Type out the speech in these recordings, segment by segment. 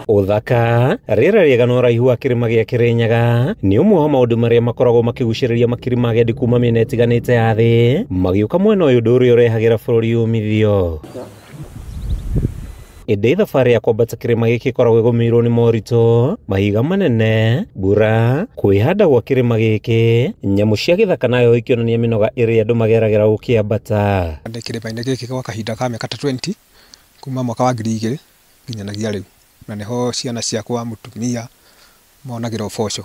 Ũthaka, rĩera rĩega na ũraihu wa kĩrĩma gĩa Kĩrĩnyaga nĩ ũmwe wa maũndũ marĩa makoragwo makĩgucĩrĩria makiri ma agendi kuma mĩena ĩtiganĩte ya thĩ magĩũka mwena ũyũ, ũndũ ũrĩa ũrehagĩra bũrũri umithio. Ĩndĩ thabarĩ ya kwambata kĩrĩma gĩkĩ ĩkoragwo ĩgũmĩirwo nĩ moritũ, mahiga manene, mbura, kwĩhanda gwa kĩrĩma gĩkĩ, nyamũ cia gĩthaka nayo ikĩonania mĩnoga ĩrĩa andũ mageragĩra gũkĩambata. Ndĩ kĩrĩma-inĩ gĩkĩ gwa kahinda ka mĩaka ta 20 kuma mwaka wa 2000 nginyanagia rĩu, na nĩho ciana ciakwa, mũtumia monagĩra ũboco,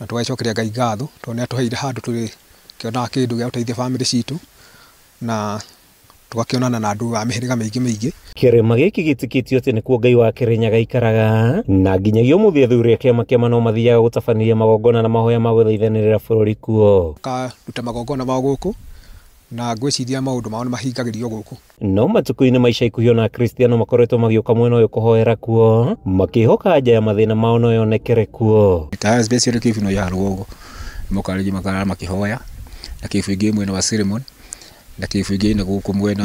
na tũgagĩcokeria Ngai ngatho tondũ nĩ atũheire handũ tũrĩkĩonaga kĩndũ gĩa gũteithia bamĩrĩ citũ, na tũgakĩonana na andũ a mĩhĩrĩga mĩingĩ mĩingĩ. Kĩrĩma gĩkĩ gĩtĩkĩtio atĩ nĩkuo Ngai wa Kĩrĩnyaga aikaraga, na nginyagia ũmũthĩ athuri a kĩama kĩama no mathiaga gũtabanĩria magongona na mahoya ma gũthaithanĩrĩra bũrũri kuo. Makaruta magongona mao gũkũ, na ngwĩciria maũndũ mao nĩ mahingagĩrio gũkũ. No matukũ-inĩ ma ica ikuhĩ ona Akristiano makoretwo magĩũka mwena ũyũ kũhoera kuo, makĩhoka anja ya mathĩna mao no yonekere kuo. Ta especially kĩbu no ya rũgongo mokarĩji makara makĩhoya, na kĩbu ingĩ mwena wa Cinnamon, na kĩbu ingĩ na gũkũ mwena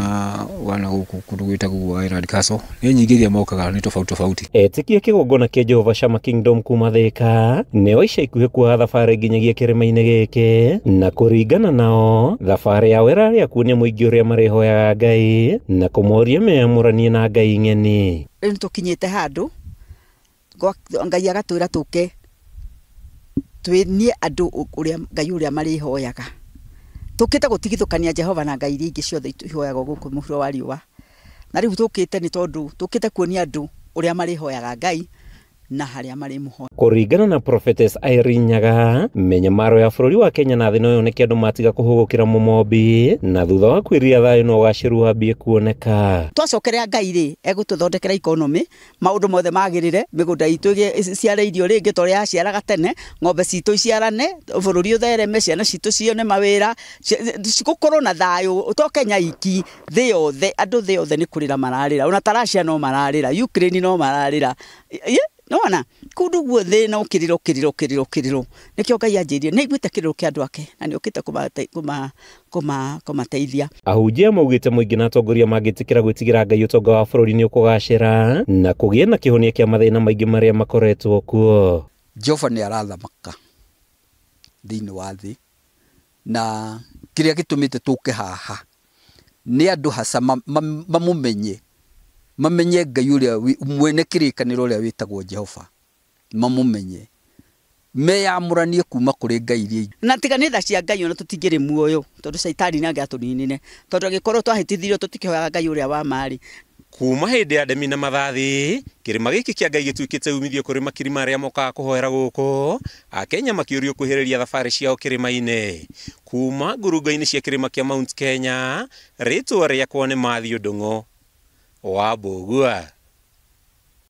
wa na gũkũ kũndũ gwĩtagwo Island Castle, nĩ nyingĩ iria mokaga nĩ tofauti tofauti. Etĩkia kĩgongona kĩa Jehova Shammah Kingdom kuma Thĩka nĩo ica ikuhĩ kuoha thabarĩ nginyagia kĩrĩma-inĩ gĩkĩ, na kũringana nao thabarĩ yao ĩrarĩ ya kuonia mũingĩ ũrĩa marĩhoyaga Ngai na kũmoria meyamũranie na Ngai ng'eni. Rĩu nĩtũkinyĩte handũ Ngai agatwĩra tũke twĩnie andũ ũrĩa Ngai ũrĩa marĩhoyaga. Tũkĩte gũtigithũkania Jehova na Ngai iria ingĩ ciothe ihoyagwo gũkũ mũhuro wa riũa. Na rĩu tũkĩte nĩ tondũ tũkĩte kuonia andũ ũrĩa marĩhoyaga Ngai na harĩa marĩmũhoya. Kũringana na Prophetess Irene Nyaga, mĩnyamaro ya bũrũri wa Kenya na thĩ no yoneke andũ matiga kũhũgũkĩra mũmombi, na thutha wa kwĩrira thayũ na ũgacĩru wambie kuoneka. Twacokerea Ngai rĩ, egũtũthondekera economy, maũndũ mothe magĩrĩre, mĩgũnda itũ ĩciare irio rĩngĩ ta ũrĩa yaciaraga tene, ng'ombe citũ iciarane, bũrũri ũthereme, ciana citũ cione mawĩra, gũkorwo na thayũ, to Kenya iki, thĩ yothe, andũ thĩ yothe nĩ kũrĩra mararĩra, ona ta Russia no mararĩra, Ukraine no mararĩra. Nĩwona? Kũndũ guothe no kĩrĩro, kĩrĩro, kĩrĩro, kĩrĩro. Nĩkĩo Ngai anjĩrire, nĩaiguĩte kĩrĩro kĩa andũ ake, na nĩokĩte kũmateithia. Ahunjia maugĩte mũingĩ na atongoria mangĩtĩkĩra gwĩtigĩra Ngai ũtonga wa bũrũri nĩ ũkũgacĩra na kũgĩe na kĩhonia kĩa mathĩna maingĩ marĩa makoretwo kuo. Jehova nĩ arathamaka thĩinĩ wa thĩ, na kĩrĩa gĩtũmĩte tũke haha nĩ andũ haca mamũmenye, mamenye Ngai ũrĩa mwene kĩrĩkanĩro ũrĩa wĩtagwo Jehova, mamũmenye, meyamũranie kuma kũrĩ Ngai iria ingĩ. Na tiga nĩ tha cia Ngai ona tũtingĩrĩ muoyo, tondũ caitani nĩ angĩatũninire, tondũ angĩkorwo twahĩtithirio tũtikĩhoyaga Ngai ũrĩa wa ma-rĩ. Kuma hĩndĩ ya Ndemi na Mathathi, kĩrĩma gĩkĩ kĩa Ngai gĩtuĩkĩte umithio kũrĩ makiri marĩa mokaga kũhoera gũkũ, Akenya makĩũrio kwĩhĩrĩria thabarĩ ciao kĩrĩma-inĩ. Kuma ngurunga-inĩ cia kĩrĩma kĩa Mount Kenya, rĩtwa rĩakwa nĩ Matthew Ndung'u wa Mbũgua.